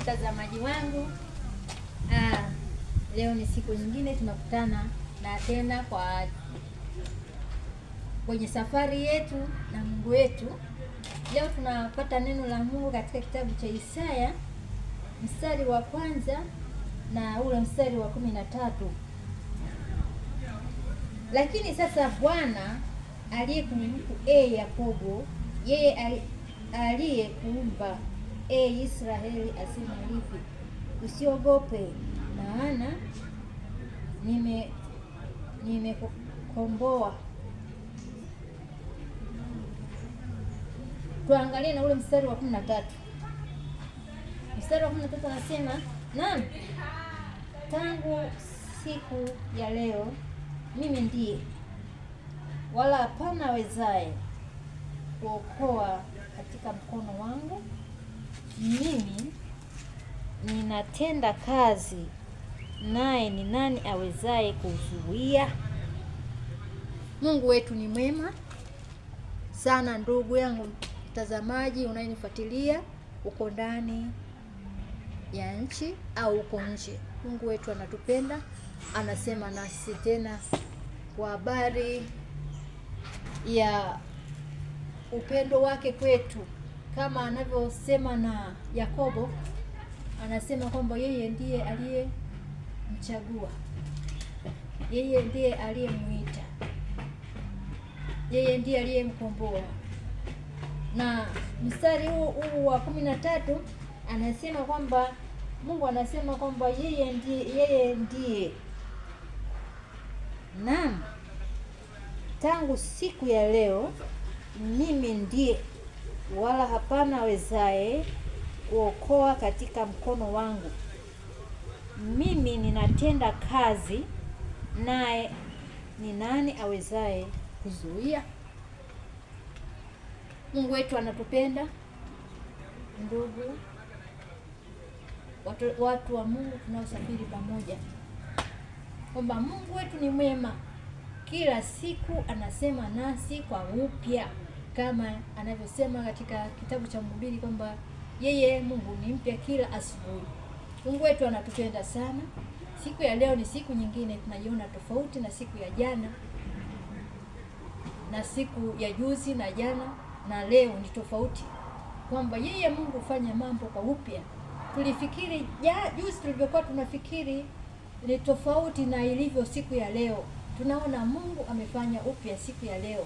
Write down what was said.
Mtazamaji wangu, leo ni siku nyingine tunakutana na tena kwa kwenye safari yetu na Mungu wetu. Leo tunapata neno la Mungu katika kitabu cha Isaya mstari wa kwanza na ule mstari wa 13. Lakini sasa Bwana aliyekuumba, e Yakobo, yeye aliyekuumba, e Israeli, asema hivi: usiogope, maana nimekukomboa. Tuangalie na ule mstari wa 13. Mstari wa 13 anasema, naam, tangu siku ya leo mimi ndiye, wala hapana awezaye kuokoa katika mkono wangu. Mimi ninatenda kazi, naye ni nani awezaye kuzuia? Mungu wetu ni mwema sana. Ndugu yangu mtazamaji unayenifuatilia, uko ndani ya nchi au uko nje, Mungu wetu anatupenda, anasema nasi tena kwa habari ya upendo wake kwetu, kama anavyosema na Yakobo, anasema kwamba yeye ndiye aliyemchagua, yeye ndiye aliyemuita, yeye ndiye aliyemkomboa. Na mstari huu wa 13 anasema kwamba Mungu anasema kwamba yeye ndiye, naam, tangu siku ya leo mimi ndiye, wala hapana awezaye kuokoa katika mkono wangu. Mimi ninatenda kazi, naye ni nani awezaye kuzuia? Mungu wetu anatupenda, ndugu watu wa Mungu tunaosafiri pamoja, kwamba Mungu wetu ni mwema. Kila siku anasema nasi kwa upya, kama anavyosema katika kitabu cha Mhubiri kwamba yeye Mungu ni mpya kila asubuhi. Mungu wetu anatupenda sana. Siku ya leo ni siku nyingine tunaiona tofauti na siku ya jana na siku ya juzi na jana na leo ni tofauti, kwamba yeye Mungu hufanya mambo kwa upya. Tulifikiri juzi tulivyokuwa tunafikiri ni tofauti na ilivyo siku ya leo. Tunaona Mungu amefanya upya siku ya leo.